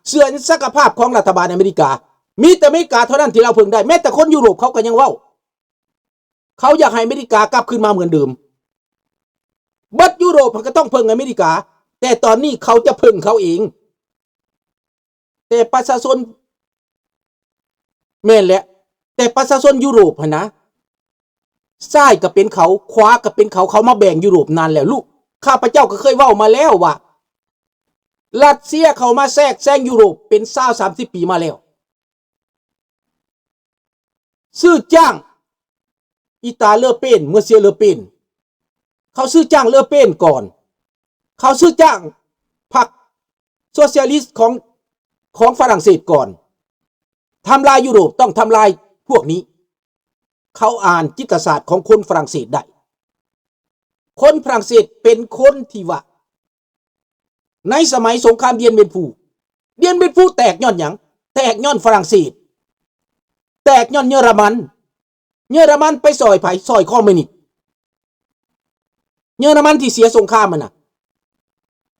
ເຊື່ອໃນສັກກະພາບຂອງລັດຖະບານອາເມລິກາ. ມີແຕ່ອາເມລິກາເທົ່ານັ້ນທີ່ລາວເພິ່ງໄດ້, ແມ້ແຕ່ຄົນຢູໂຣບເຂົາກໍຍັງເວົ້າ ເຂົາຢາກໃຫ້ອາເມລິກາກັບຄືນມາເໝືອນເດີມ. ເບິດຢູໂຣບມັນກໍຕ້ອງເພິ່ງອາເມລິກາ, ແຕ່ຕອນນີ້ເຂົາຈະເພິ່ງເຂົາເອງ. ແຕ່ປະຊາຊົນ ແມ່ນແຫຼະ ແຕ່ປະຊາຊົນຢູໂຣບຫັ້ນນະ ຊ້າຍກໍເປັນເຂົາ ຂວາກໍເປັນເຂົາ, ເຂົາມາແບ່ງຢູໂຣບນານແລ້ວ. ລູກ ຂ້າພະເຈົ້າກໍເຄີຍເວົ້າມາແລ້ວວ່າ ຣັດເຊຍເຂົ້າມາແຊກແຊງຢູໂຣບເປັນຊາວສາມສິບປີມາແລ້ວ. ຊື້ຈ້າງອີຕາເລເປນ ເມື່ອເຊຍເລເປນ ເຂົາຊື້ຈ້າງເລເປນກ່ອນ, ເຂົາຊື້ຈ້າງພັກໂຊຊຽລິສຂອງ ຂອງຝຣັ່ງເສດກ່ອນ. ທຳລາຍຢູໂຣບ ຕ້ອງທຳລາຍພວກນີ້. ເຂົາອ່ານຈິດຕະສາດຂອງຄົນຝຣັ່ງເສດໄດ້. ຄົນຝຣັ່ງເສດເປັນຄົນທີ່ວ່າ ໃນສະໄໝສົງຄາມດຽນເບນຟູ, ດຽນເບນຟູແຕກຍ້ອນຫຍັງ? ແຕກຍ້ອນຝຣັ່ງເສດ, ແຕກຍ້ອນເຢີລະມັນ. ເຢີລະມັນໄປຊ່ອຍໃຜ? ຊ່ອຍຄອມມິວນິດ. ເຢີລະມັນທີ່ເສຍສົງຄາມຫັ້ນນະ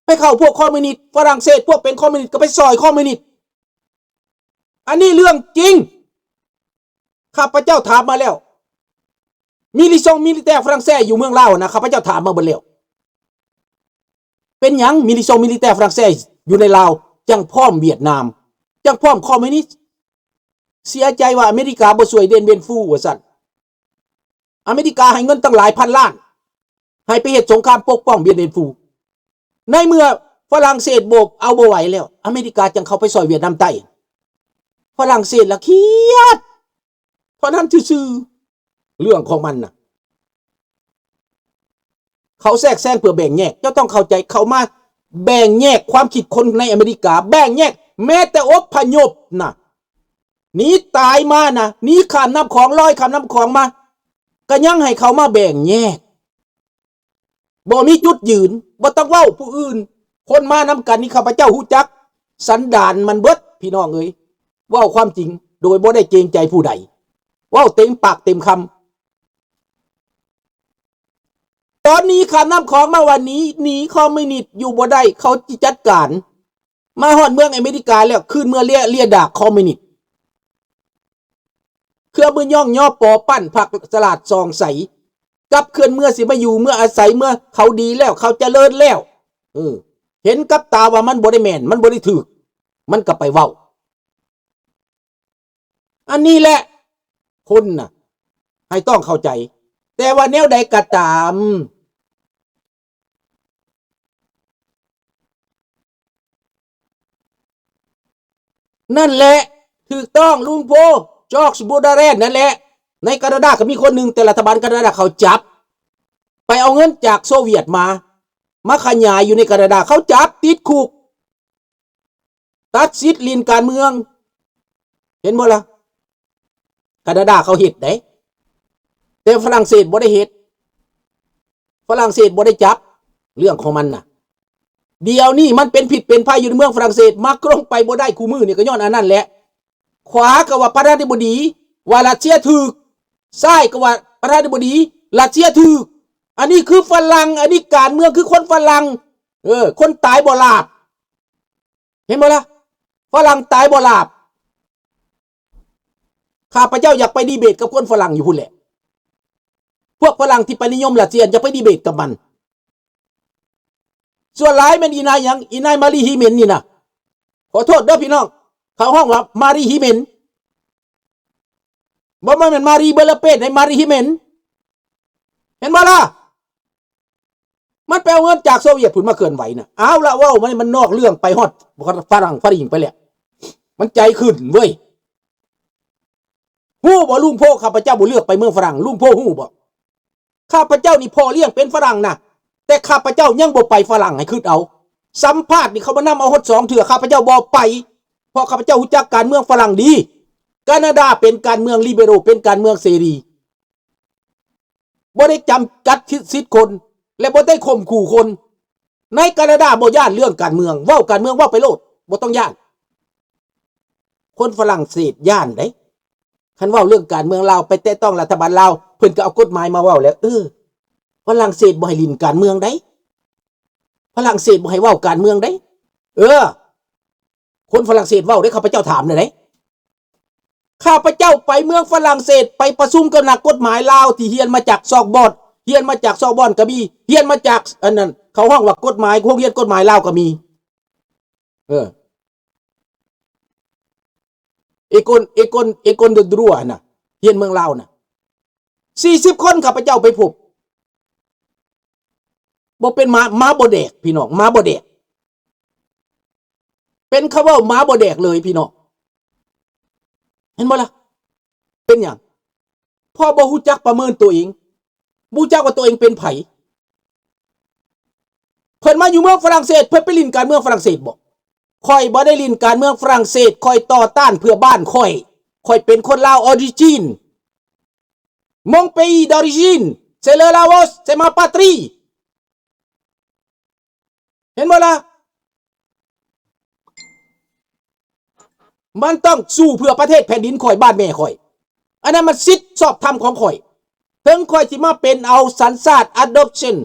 ໄປເຂົ້າພວກຄອມມິວນິດ, ຝຣັ່ງເສດພວກເປັນຄອມມິວນິດກໍໄປຊ່ອຍຄອມມິວນິດ. ອັນນີ້ເລື່ອງຈິງ. ຂ້າພະເຈົ້າຖາມມາແລ້ວ. ມິລິຊົງມິລິແຕຝຣັ່ງເສດຢູ່ເມືອງລາວນະ, ຂ້າພະເຈົ້າຖາມມາເບິດແລ້ວ. ເປັນຫຍັງມິລິຊົງມິລິແຕຝຣັ່ງເສດຢູ່ໃນລາວຈັ່ງພ້ອມຫວຽດນາມ, ຈັ່ງພ້ອມຄອມມິວນິດ? ເສຍໃຈວ່າອາເມລິກາບໍ່ຊ່ວຍເດນເບນຟູວ່າຊັ້ນ. ອາເມລິກາໃຫ້ເງິນຕັ້ງຫຼາຍພັນລ້ານ ໃຫ້ໄປເຮັດສົງຄາມປົກປ້ອງຫວຽດເບນຟູ. ໃນເມື່ອຝຣັ່ງເສດບໍ່ ເອົາບໍ່ໄຫວແລ້ວ, ອາເມລິກາຈັ່ງເຂົ້າໄປຊ່ອຍຫວຽດນາມໃຕ້. ຝຣັ່ງເສດລະຄຽດ ເທົ່ານັ້ນຊື່ໆ. ເລື່ອງຂອງມັນນະ ເຂົາແຊກແຊງເພື່ອແບ່ງແຍກ. ເຈົ້າຕ້ອງເຂົ້າໃຈ, ເຂົາມາແບ່ງແຍກຄວາມຄິດຄົນໃນອາເມລິກາ, ແບ່ງແຍກແມ້ແຕ່ອົບພະຍົບນະ ໜີຕາຍມານະ, ໜີຂ້າມນ້ຳຂອງ, ລອຍຂ້າມນ້ຳຂອງມາ, ກໍຍັງໃຫ້ເຂົາມາແບ່ງແຍກ. ບໍ່ມີຈຸດຢືນ, ບໍ່ຕ້ອງເວົ້າຜູ້ອື່ນ. ຄົນມານຳກັນນີ້ ຂ້າພະເຈົ້າຮູ້ຈັກສັນດານມັນເບິດ ພີ່ນ້ອງເອີຍ. ເວົ້າຄວາມຈິງໂດຍບໍ່ໄດ້ເກງໃຈຜູ້ໃດ, ເວົ້າເຕັມປາກເຕັມຄຳ. ຕອນໜີຂ້າມນ້ຳຂອງມາວ່າໜີ, ໜີຄອມມິວນິດຢູ່ບໍ່ໄດ້, ເຂົາຊິຈັດການ. ມາຮອດເມືອງອາເມລິກາແລ້ວ ຄືນເມືອເລຍ ເລຍດາກຄອມມິວນິດ. ເຄືອເມືອຍ່ອງຍໍປໍປັ້ນພັກສະຫຼາດສ່ອງໃສ, ກັບຄືນເມືອຊິມາຢູ່ເມືອອາໄສ ເມືອເຂົາດີແລ້ວ ເຂົາຈະເລີນແລ້ວ. ເອີ ເຫັນກັບຕາວ່າມັນບໍ່ໄດ້ແມ່ນ ມັນບໍ່ໄດ້ຖືກ ມັນກໍໄປເວົ້າ. ອັນນີ້ແຫຼະຄົນນະ ໃຫ້ຕ້ອງເຂົ້າໃຈ. ແຕ່ວ່າແນວໃດກໍຕາມ ນັ້ນແຫຼະ ຖືກຕ້ອງ ລຸງໂພ ຈອກສ ບູດາແຣນ ນັ້ນແຫຼະ. ໃນການາດາກໍມີຄົນໜຶ່ງ ແຕ່ລັດຖະບານການາດາເຂົາຈັບ ໄປເອົາເງິນຈາກໂຊວຽດມາ ມາຂະຫຍາຍຢູ່ໃນການາດາ ເຂົາຈັບຕິດຄຸກ ຕັດສິດຫຼິ້ນການເມືອງ. ເຫັນບໍ່ລະ? ການາດາເຂົາເຮັດເດ້ ແຕ່ຝຣັ່ງເສດບໍ່ໄດ້ເຮັດ. ຝຣັ່ງເສດບໍ່ໄດ້ຈັບ ເລື່ອງຂອງມັນນະ. ດຽວນີ້ມັນເປັນພິດເປັນໄພຢູ່ໃນເມືອງຝຣັ່ງເສດ, ມັກລົງໄປບໍ່ໄດ້ຄູ່ມື້ນີ້ກໍຍ້ອນອັນນັ້ນແຫຼະ. ຂວາກໍວ່າປະທານາທິບໍດີວ່າຣັດເຊຍຖືກ, ຊ້າຍກໍວ່າປະທານາທິບໍດີຣັດເຊຍຖືກ. ອັນນີ້ຄືຝຣັ່ງ, ອັນນີ້ການເມືອງຄືຄົນຝຣັ່ງ, ເອີ ຄົນຕາຍບໍ່ຫຼາບ. ເຫັນບໍ່ລະ? ຝຣັ່ງຕາຍບໍ່ຫຼາບ. ຂ້າພະເຈົ້າຢາກໄປດີເບດກັບຄົນຝຣັ່ງຢູ່ພຸ້ນແຫຼະ. ພວກຝຣັ່ງທີ່ໄປນິຍົມຣັດເຊຍ ຢ່າໄປດີເບດກັບມັນ. ສ່ວນຫຼາຍແມ່ນອີນາຍຫຍັງ? ອີນາຍມາຣີຮີເມັນນີ້ນະ. ຂໍໂທດເດີພີ່ນ້ອງ, ເຂົາຮ້ອງວ່າມາຣີຮີເມັນ. ບໍ່ແມ່ນມາຣີເບລເປນໃດ, ມາຣີຮີເມັນ. ເຫັນບໍ່ລະ? ມັນໄປເອົາເງິນຈາກໂຊວຽດພຸ້ນມາເຄື່ອນໄຫວນະ. ເອົາລະ ເວົ້າມານີ້ມັນນອກເລື່ອງໄປຮອດຝຣັ່ງຝຣັ່ງໄປແລ້ວ. ມັນໃຈຂຶ້ນເວີຍ. ຮູ້ບໍ່ລຸງໂພ ຂ້າພະເຈົ້າບໍ່ເລືອກໄປເມືອງຝຣັ່ງ, ລຸງໂພຮູ້ບໍ່? ຂ້າພະເຈົ້ານີ້ພໍ່ລ້ຽງເປັນຝຣັ່ງນະ, ແຕ່ຂ້າພະເຈົ້າຍັງບໍ່ໄປຝຣັ່ງ ໃຫ້ຄິດເອົາ. ສຳພາດນີ້ເຂົາມານຳເອົາຮອດສອງເທື່ອ, ຂ້າພະເຈົ້າບໍ່ໄປ, ເພາະຂ້າພະເຈົ້າຮູ້ຈັກການເມືອງຝຣັ່ງດີ. ການາດາເປັນການເມືອງລິເບໂຣ, ເປັນການເມືອງເສລີ. ບໍ່ໄດ້ຈຳກັດສິດຄົນ ແລະ ບໍ່ໄດ້ຂົ່ມຂູ່ຄົນ. ໃນການາດາບໍ່ຢ້ານເລື່ອງການເມືອງ, ເວົ້າການເມືອງເວົ້າໄປໂລດ, ບໍ່ຕ້ອງຢ້ານ. ຄົນຝຣັ່ງເສດຢ້ານເດ້. ຄັນເວົ້າເລື່ອງການເມືອງລາວ ໄປແຕະຕ້ອງລັດຖະບານລາວ, ເພິ່ນກໍເອົາກົດໝາຍມາເວົ້າແລ້ວ. ເອີ ຝຣັ່ງເສດບໍ່ໃຫ້ຫຼິ້ນການເມືອງໃດ. ຝຣັ່ງເສດບໍ່ໃຫ້ເວົ້າການເມືອງໃດ. ເອີ. ຄົນຝຣັ່ງເສດເວົ້າເດ້ ຂ້າພະເຈົ້າຖາມແນວໃດ. ຂ້າພະເຈົ້າໄປເມືອງຝຣັ່ງເສດ ໄປປະຊຸມກັບນັກກົດໝາຍລາວທີ່ຮຽນມາຈາກຊອກບ່ອນ, ຮຽນມາຈາກຊອກບ່ອນກະມີ, ຮຽນມາຈາກອັນນັ້ນ ເຂົາຮ້ອງວ່າກົດໝາຍ, ໂຮງຮຽນກົດໝາຍລາວກະມີ. ເອີ École, École, École de droit ນະ, ຮຽນເມືອງລາວນະ ສີ່ສິບຄົນ ຂ້າພະເຈົ້າໄປພົບ. ບໍ່ເປັນໝາ, ໝາບໍ່ແດກ ພີ່ນ້ອງ, ໝາບໍ່ແດກ. ເປັນຄຳເວົ້າໝາບໍ່ແດກເລີຍ ພີ່ນ້ອງ. ເຫັນບໍ່ລະ? ເປັນຫຍັງ? ເພາະບໍ່ຮູ້ຈັກປະເມີນຕົວເອງ, ບໍ່ຮູ້ຈັກວ່າຕົວເອງເປັນໃຜ. ເພິ່ນມາຢູ່ເມືອງຝຣັ່ງເສດ ເພິ່ນໄປຫຼິ້ນການເມືອງຝຣັ່ງເສດບໍ? ຂ້ອຍບໍ່ໄດ້ຫຼິ້ນການເມືອງຝຣັ່ງເສດ, ຂ້ອຍຕໍ່ຕ້ານເພື່ອບ້ານຂ້ອຍ. ຂ້ອຍເປັນຄົນລາວ origine. Mon pays d'origine, c'est le Laos, c'est ma patrie. ເຫັນບໍ່ລະ? ມັນຕ້ອງສູ້ເພື່ອປະເທດແຜ່ນດິນຂ້ອຍ, ບ້ານແມ່ຂ້ອຍ. ອັນນັ້ນມັນສິດຊອບທຳຂອງຂ້ອຍ. ເຖິງຂ້ອຍຊິມາເປັນເອົາສັນຊາດ adoption,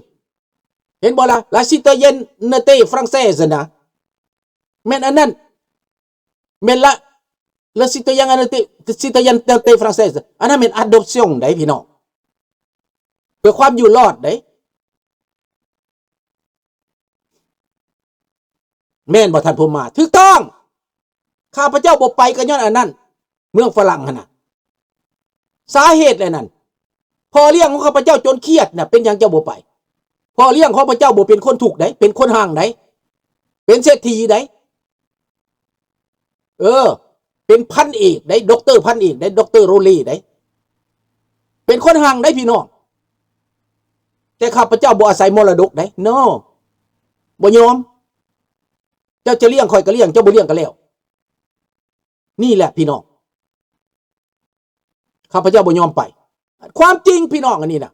ເຫັນບໍ່ລະ? La citoyenneté française ນະ. ແມ່ນອັນນັ້ນ. ແມ່ນລະ Le citoyen, citoyenneté française. ອັນນັ້ນແມ່ນ adoption ໃດ໋ ພີ່ນ້ອງ. ເພື່ອຄວາມຢູ່ລອດໃດ໋. ແມ່ນບໍ່ທ່ານຜູ້ມາ? ຖືກຕ້ອງ. ຂ້າພະເຈົ້າບໍ່ໄປກໍຍ້ອນອັນນັ້ນ. ເມືອງຝຣັ່ງຫັ້ນນະ. ສາເຫດແຫຼະນັ້ນ. ພໍ່ລ້ຽງຂອງຂ້າພະເຈົ້າຈົນຄຽດນະ, ເປັນຫຍັງເຈົ້າບໍ່ໄປ? ພໍ່ລ້ຽງຂອງພະເຈົ້າບໍ່ເປັນຄົນທຸກໃດ໋, ເປັນຄົນຮັ່ງໃດ໋, ເປັນເສດຖີໃດ໋. ເອີ ເປັນພັນເອກໃດ໋, ດັອກເຕີພັນເອກໃດ໋, ດັອກເຕີໂຣເລໃດ໋. ເປັນຄົນຮັ່ງໃດ໋ ພີ່ນ້ອງ. ແຕ່ຂ້າພະເຈົ້າບໍ່ອາໄສມໍລະດົກໃດ໋, no. ບໍ່ຍອມ. ເຈົ້າຈະລ້ຽງຂ້ອຍກໍລ້ຽງ, ເຈົ້າບໍ່ລ້ຽງກໍແລ້ວ. ນີ້ແຫຼະພີ່ນ້ອງ, ຂ້າພະເຈົ້າບໍ່ຍອມໄປ. ຄວາມຈິງພີ່ນ້ອງອັນນີ້ນະ,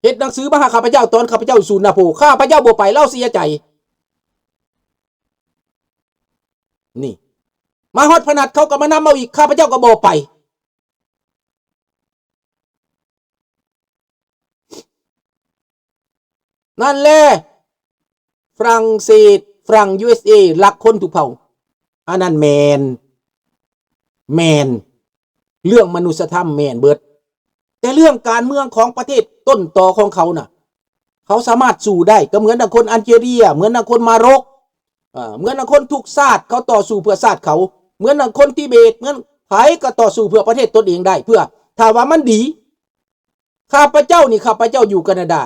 ເຮັດໜັງສືມາຫາຂ້າພະເຈົ້າຕອນຂ້າພະເຈົ້າຢູ່ສູນນາໂພ, ຂ້າພະເຈົ້າບໍ່ໄປ, ລາວເສຍໃຈ. ນີ້ ມາຮອດພະນັດເຂົາກໍມານຳເອົາອີກ, ຂ້າພະເຈົ້າກໍບໍ່ໄປ. ນັ້ນແຫຼະ ຝຣັ່ງເສດ, ຝຣັ່ງ USA ລັກຄົນທຸກເຜົ່າ. ອັນນັ້ນແມ່ນ, ແມ່ນ. ເລື່ອງມະນຸດສະທຳແມ່ນເບິດ, ແຕ່ເລື່ອງການເມືອງຂອງປະເທດຕົ້ນຕໍຂອງເຂົານະ, ເຂົາສາມາດສູ້ໄດ້. ກໍເໝືອນດັ່ງຄົນອາເຈເຣຍ, ເໝືອນດັ່ງຄົນມາຣົກ, ເອີ ເໝືອນດັ່ງຄົນທຸກຊາດ, ເຂົາຕໍ່ສູ້ເພື່ອຊາດເຂົາ. ເໝືອນດັ່ງຄົນຕິເບດ, ເໝືອນໃຜກໍຕໍ່ສູ້ເພື່ອປະເທດຕົນເອງໄດ້, ເພື່ອ ຖ້າວ່າມັນດີ. ຂ້າພະເຈົ້ານີ້, ຂ້າພະເຈົ້າຢູ່ການາດາ,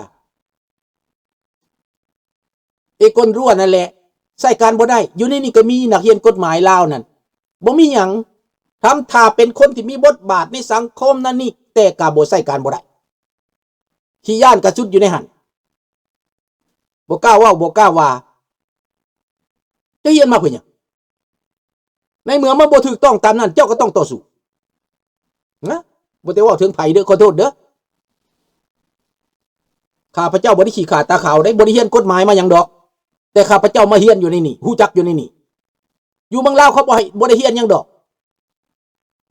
ເອກົນຣວນັ້ນແຫຼະ, ໃຊ້ການບໍ່ໄດ້. ຢູ່ໃນນີ້ກໍມີນັກຮຽນກົດໝາຍລາວນັ້ນ, ບໍ່ມີຫຍັງ. ທຳທ່າເປັນຄົນທີ່ມີບົດບາດໃນສັງຄົມນັ້ນນີ້, ແຕ່ກໍບໍ່ໃຊ້ການບໍ່ໄດ້. ຂີ້ຢ້ານກະສຸດຢູ່ໃນຫັ້ນ, ບໍ່ກ້າເວົ້າ, ບໍ່ກ້າວ່າ. ຈະຮຽນມາເພື່ອຫຍັງ? ໃນເມື່ອມັນບໍ່ຖືກຕ້ອງຕາມນັ້ນ, ເຈົ້າກໍຕ້ອງຕໍ່ສູ້ນະ. ບໍ່ໄດ້ເວົ້າເຖິງໃຜເດີ້, ຂໍໂທດເດີ້. ຂ້າພະເຈົ້າບໍ່ໄດ້ຂີ້ຂາດຕາຂາວເດ້, ບໍ່ໄດ້ຮຽນກົດໝາຍມາຫຍັງດອກ, ແຕ່ຂ້າພະເຈົ້າມາຮຽນຢູ່ໃນນີ້, ຮູ້ຈັກຢູ່ໃນນີ້. ຢູ່ເມືອງລາວເຂົາບໍ່ໃຫ້, ບໍ່ໄດ້ຮຽນຫຍັງດອກ,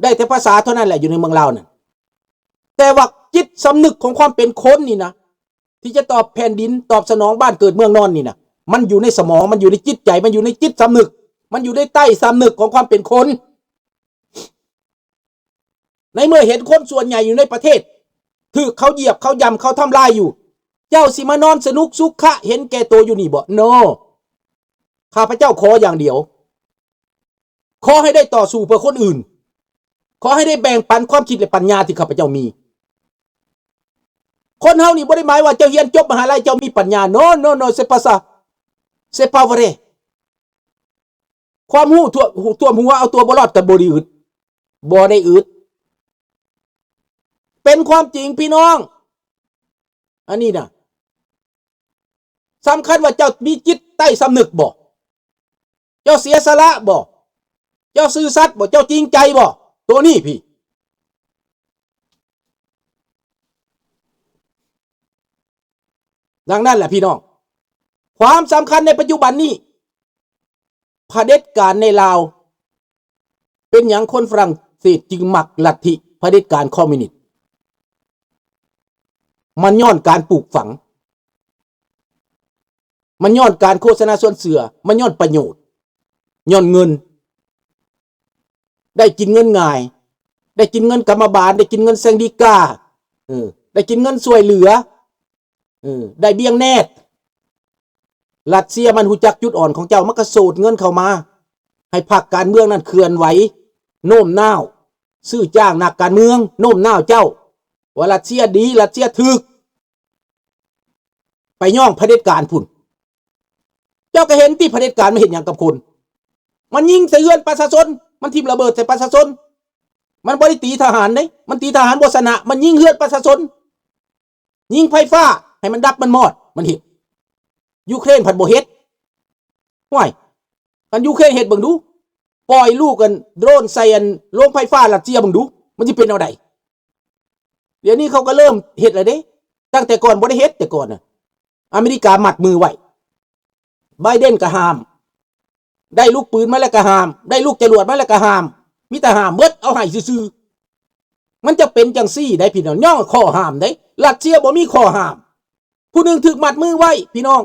ໄດ້ແຕ່ພາສາເທົ່ານັ້ນແຫຼະ ຢູ່ໃນເມືອງລາວນັ້ນ. ແຕ່ວ່າຈິດສຳນຶກຂອງຄວາມເປັນຄົນນີ້ນະ, ທີ່ຈະຕອບແຜ່ນດິນ, ຕອບສະໜອງບ້ານເກີດເມືອງນອນນີ້ນະ, ມັນຢູ່ໃນສະໝອງ, ມັນຢູ່ໃນຈິດໃຈ, ມັນຢູ່ໃນຈິດສຳນຶກ, ມັນຢູ່ໃນໃຕ້ສຳນຶກຂອງຄວາມເປັນຄົນ. ໃນເມື່ອເຫັນຄົນສ່ວນໃຫຍ່ຢູ່ໃນປະເທດຖືກເຂົາຢຽບ, ເຂົາຢຳ, ເຂົາທຳລາຍຢູ່, ເຈົ້າຊິມານອນສະໜຸກສຸຂະເຫັນແກ່ໂຕຢູ່ນີ້ບໍ? ໂນ. ຂ້າພະເຈົ້າຂໍຢ່າງດຽວ, ຂໍໃຫ້ໄດ້ຕໍ່ສູ້ເພື່ອຄົນອື່ນ, ຂໍໃຫ້ໄດ້ແບ່ງປັນຄວາມຄິດ ແລະ ປັນຍາທີ່ຂ້າພະເຈົ້າມີ. ຄົນເຮົານີ້ບໍ່ໄດ້ໝາຍວ່າເຈົ້າຮຽນຈົບມະຫາໄລເຈົ້າມີປັນຍາ. No, no, no, c'est pas ça. C'est pas vrai. ຄວາມຮູ້ຖ້ວມ, ຖ້ວມຫົວເອົາຕົວບໍ່ລອດກໍບໍ່ໄດ້ອຶດ, ບໍ່ໄດ້ອຶດ. ເປັນຄວາມຈິງພີ່ນ້ອງ, ອັນນີ້ນະ. ສຳຄັນວ່າເຈົ້າມີຈິດໃຕ້ສຳນຶກບໍ່? ເຈົ້າເສຍສະຫຼະບໍ່? ເຈົ້າຊື່ສັດບໍ່? ເຈົ້າຈິງໃຈບໍ່? ໂຕນີ້ພີ້. ດັ່ງນັ້ນແຫຼະພີ່ນ້ອງ, ຄວາມສຳຄັນໃນປັດຈຸບັນນີ້, ຜະເດັດການໃນລາວ ເປັນຫຍັງຄົນຝຣັ່ງເສດຈຶ່ງມັກລັດທິຜະເດັດການຄອມມິວນິດ? ມັນຍ້ອນການປູກຝັງ, ມັນຍ້ອນການໂຄສະນາຊວນເຊື່ອ, ມັນຍ້ອນປະໂຫຍດ. ຍ້ອນເງິນ ໄດ້ກິນເງິນງ່າຍ ໄດ້ກິນເງິນກຳມະບານ ໄດ້ກິນເງິນແຊງດີກາ ເອີ ໄດ້ກິນເງິນຊ່ວຍເຫຼືອ ເອີ ໄດ້ເບ້ຍງແນດ. ຣັດເຊຍມັນຮູ້ຈັກຈຸດອ່ອນຂອງເຈົ້າ ມັນກໍໂສດເງິນເຂົ້າມາ ໃຫ້ພັກການເມືອງນັ້ນເຄື່ອນໄຫວ ໂນ້ມນ້າວ ຊື້ຈ້າງນັກການເມືອງ ໂນ້ມນ້າວເຈົ້າ ວ່າຣັດເຊຍດີ ຣັດເຊຍຖືກ ໄປຍ້ອງຜະເດັດການພຸ້ນ. ເຈົ້າກໍເຫັນຕິ ຜະເດັດການມັນເຮັດຫຍັງກັບຄົນ? ມັນຍິງໃສ່ເຮືອນປະຊາຊົນ ມັນຖິ້ມລະເບີດໃສ່ປະຊາຊົນ. ມັນບໍ່ໄດ້ຕີທະຫານເດ້ ມັນຕີທະຫານບໍ່ຊະນະ ມັນຍິງເຮືອນປະຊາຊົນ ຍິງໄຟຟ້າໃຫ້ມັນດັບມັນມອດ ມັນເຮັດ. ຢູເຄຣນພັດບໍ່ເຮັດ. ຫ້ວຍ ຄັນຢູເຄຣນເຮັດເບິ່ງດູ ປ່ອຍລູກອັນໂດຣນໃສ່ອັນໂລງໄຟຟ້າຣັດເຊຍເບິ່ງດູ ມັນຊິເປັນແນວໃດ? ດຽວນີ້ເຂົາກໍເລີ່ມເຮັດແລ້ວເດ້ ຕັ້ງແຕ່ກ່ອນບໍ່ໄດ້ເຮັດ ແຕ່ກ່ອນນະ ອາເມລິກາມັດມືໄວ້ ໄບເດັນກໍຫ້າມ ໄດ້ລູກປືນມາແລ້ວກໍຫ້າມ ໄດ້ລູກຈະຫຼວດມາແລ້ວກໍຫ້າມ ມີແຕ່ຫ້າມເບິດ ເອົາໃຫ້ຊື່ໆ. ມັນຈະເປັນຈັ່ງຊີ້ໄດ໋ພີ່ນ້ອງ ຍ້ອນຂໍ້ຫ້າມໄດ໋ ຣັດເຊຍບໍ່ມີຂໍ້ຫ້າມ ຜູ້ໜຶ່ງຖືກມັດມືໄວ້ພີ່ນ້ອງ.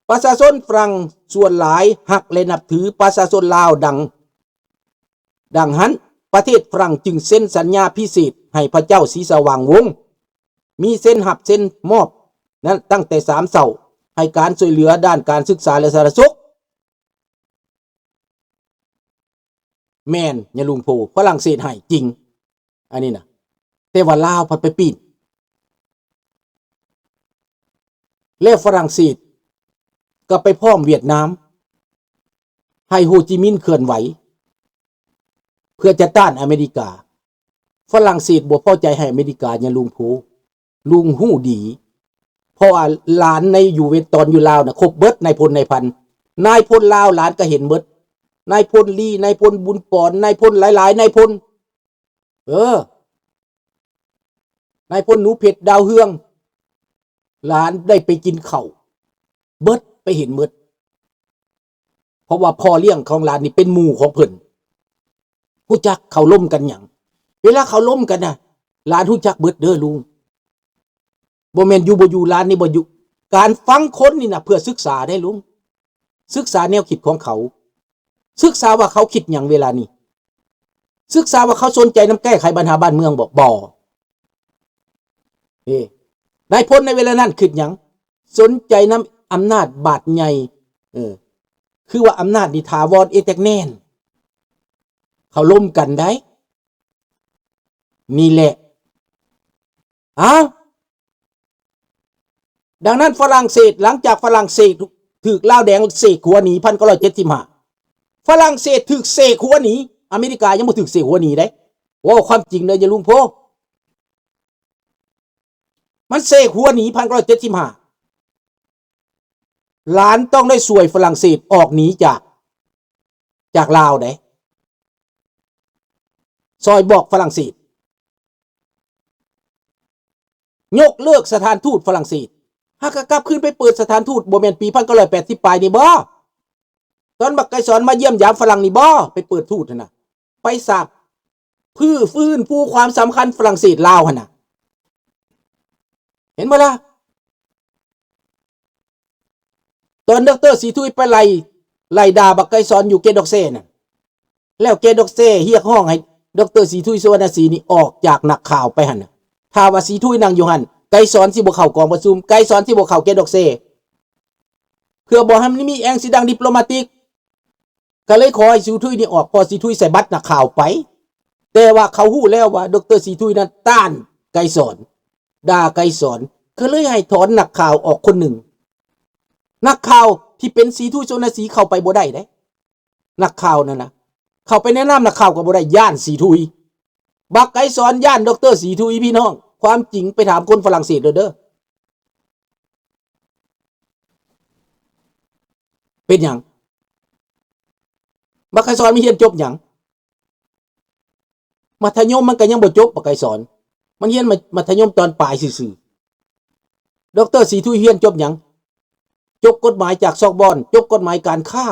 ປະຊາຊົນຝຣັ່ງສ່ວນຫຼາຍຮັກ ແລະ ນັບຖືປະຊາຊົນລາວ ດັ່ງ ດັ່ງນັ້ນ ປະເທດຝຣັ່ງຈຶ່ງເຊັນສັນຍາພິເສດໃຫ້ພະເຈົ້າສີສະຫວ່າງວົງ ມີເຊັນຮັບເຊັນມອບນັ້ນຕັ້ງແຕ່ສາມເຊົ້າ ໃຫ້ການຊ່ວຍເຫຼືອດ້ານການສຶກສາ ແລະ ສາທາລະນະສຸກ. ແມ່ນ ຍາລຸງໂພ ຝຣັ່ງເສດໃຫ້ຈິງ ອັນນີ້ນະ ແຕ່ວ່າລາວພັດໄປປີ້ນ ແລ້ວຝຣັ່ງເສດກໍໄປພ້ອມຫວຽດນາມ ໃຫ້ໂຮຈິມິນເຄື່ອນໄຫວ ເພື່ອຈະຕ້ານອາເມລິກາ. ຝຣັ່ງເສດບໍ່ພໍໃຈໃຫ້ອາເມລິກາ ຍາລຸງໂພ ລຸງຮູ້ດີ ເພາະວ່າຫຼານໃນຢູ່ເວ ຕອນຢູ່ລາວນະ ຄົບເບິດ ນາຍພົນນາຍພັນ ນາຍພົນລາວຫຼານກໍເຫັນເບິດ ນາຍພົນລີ ນາຍພົນບຸນປອນ ນາຍພົນຫຼາຍໆ ນາຍພົນ ເອີ ນາຍພົນໜູເພັດ ດາວເຮືອງ ຫຼານໄດ້ໄປກິນເຂົ້າເບິດ ໄປເຫັນເບິດ ເພາະວ່າພໍ່ລ້ຽງຂອງຫຼານນີ້ເປັນໝູ່ຂອງເພິ່ນ ຮູ້ຈັກເຂົາລົມກັນຫຍັງ ເວລາເຂົາລົມກັນນະ ຫຼານຮູ້ຈັກເບິດເດີລຸງ ບໍ່ແມ່ນຢູ່ບໍ່ຢູ່ ຫຼານນີ້ບໍ່ຢູ່ ການຟັງຄົນນີ້ນະ ເພື່ອສຶກສາໄດ໋ລຸງ ສຶກສາແນວຄິດຂອງເຂົາ ສຶກສາວ່າເຂົາຄິດຫຍັງເວລານີ້ ສຶກສາວ່າເຂົາສົນໃຈນຳແກ້ໄຂບັນຫາບ້ານເມືອງບໍ? ບໍ່. ເອີ ນາຍພົນໃນເວລານັ້ນຄິດຫຍັງ? ສົນໃຈນຳອຳນາດບາດໃຫຍ່ ເອີ ຄືວ່າອຳນາດນີ້ຖາວອນເອແຕກແນ່ນ ເຂົາລົມກັນໄດ໋ ນີ້ແຫຼະ. ອ້າວ ດັ່ງນັ້ນຝຣັ່ງເສດ ຫຼັງຈາກຝຣັ່ງເສດຖືກລາວແດງເສກຫົວໜີ ພັນເກົ້າຮ້ອຍເຈັດສິບຫ້າ ຝຣັ່ງເສດຖືກເສກຫົວໜີ ອາເມລິກາຍັງບໍ່ຖືກເສກຫົວໜີເດ້. ເວົ້າຄວາມຈິງເດີ ຍາລຸງໂພ ມັນເສກຫົວໜີ ພັນເກົ້າຮ້ອຍເຈັດສິບຫ້າ ຫຼານຕ້ອງໄດ້ຊ່ວຍຝຣັ່ງເສດອອກໜີຈາກ ຈາກລາວເດ້ ຊ່ອຍບອກຝຣັ່ງເສດ ຍົກເລີກສະຖານທູດຝຣັ່ງເສດ ຫາກະກັບຄືນໄປເປີດສະຖານທູດ ບໍ່ແມ່ນປີພັນເກົ້າຮ້ອຍແປດສິບປາຍນີ້ບໍ? ຕອນບັກໄກສອນມາຢ້ຽມຢາມຝຣັ່ງນີ້ບໍ? ໄປເປີດທູດຫັ້ນນະ ໄປສາບຟື້ນຟູຄວາມສຳຄັນຝຣັ່ງເສດລາວຫັ້ນນະ ເຫັນບໍ່ລະ? ຕອນ ດຣ. ສີທຸຍ ໄປໄລ່ ໄລ່ດ່າບັກໄກສອນຢູ່ເກດອກແຊນັ້ນ ແລ້ວເກດອກແຊຮຽກຮ້ອງໃຫ້ ດຣ. ສີທຸຍ ສຸວັນນະສີ ນີ້ອອກຈາກນັກຂ່າວໄປຫັ້ນນະ ຖ້າວ່າສີທຸຍນັ່ງຢູ່ຫັ້ນ ໄກສອນຊິບໍ່ເຂົ້າກອງປະຊຸມ ໄກສອນຊິບໍ່ເຂົ້າເກດອກແຊ ເພື່ອບໍ່ໃຫ້ມັນມີແອງຊິດັງດິບໂລມາຕິກ ກໍເລີຍຂໍໃຫ້ສີທຸຍນີ້ອອກ ເພາະສີທຸຍໃສ່ບັດນັກຂ່າວໄປ ແຕ່ວ່າເຂົາຮູ້ແລ້ວວ່າ ດຣ. ສີທຸຍນັ້ນຕ້ານໄກສອນ ດ່າໄກສອນ ກໍເລີຍໃຫ້ຖອນນັກຂ່າວອອກຄົນໜຶ່ງ. ນັກຂ່າວທີ່ເປັນສີທຸຍ ສຸວັນນະສີ ເຂົ້າໄປບໍ່ໄດ້ເດ້ ນັກຂ່າວນັ້ນນະ ເຂົ້າໄປແນະນຳນັກຂ່າວກໍບໍ່ໄດ້ ຢ້ານສີທຸຍ. ບັກໄກສອນຢ້ານ ດຣ. ສີທຸຍ ພີ່ນ້ອງ ຄວາມຈິງໄປຖາມຄົນຝຣັ່ງເສດໂລດເດີ. ເປັນຫຍັງ? ບັກໄກສອນມັນຮຽນຈົບຫຍັງ? ມັດທະຍົມມັນກໍຍັງບໍ່ຈົບ ບັກໄກສອນ ມັນຮຽນມາມັດທະຍົມຕອນປາຍຊື່ໆ. ດຣ. ສີທຸຍຮຽນຈົບຫຍັງ? ຈົບກົດໝາຍຈາກຊອກບອນ ຈົບກົດໝາຍການຄ້າ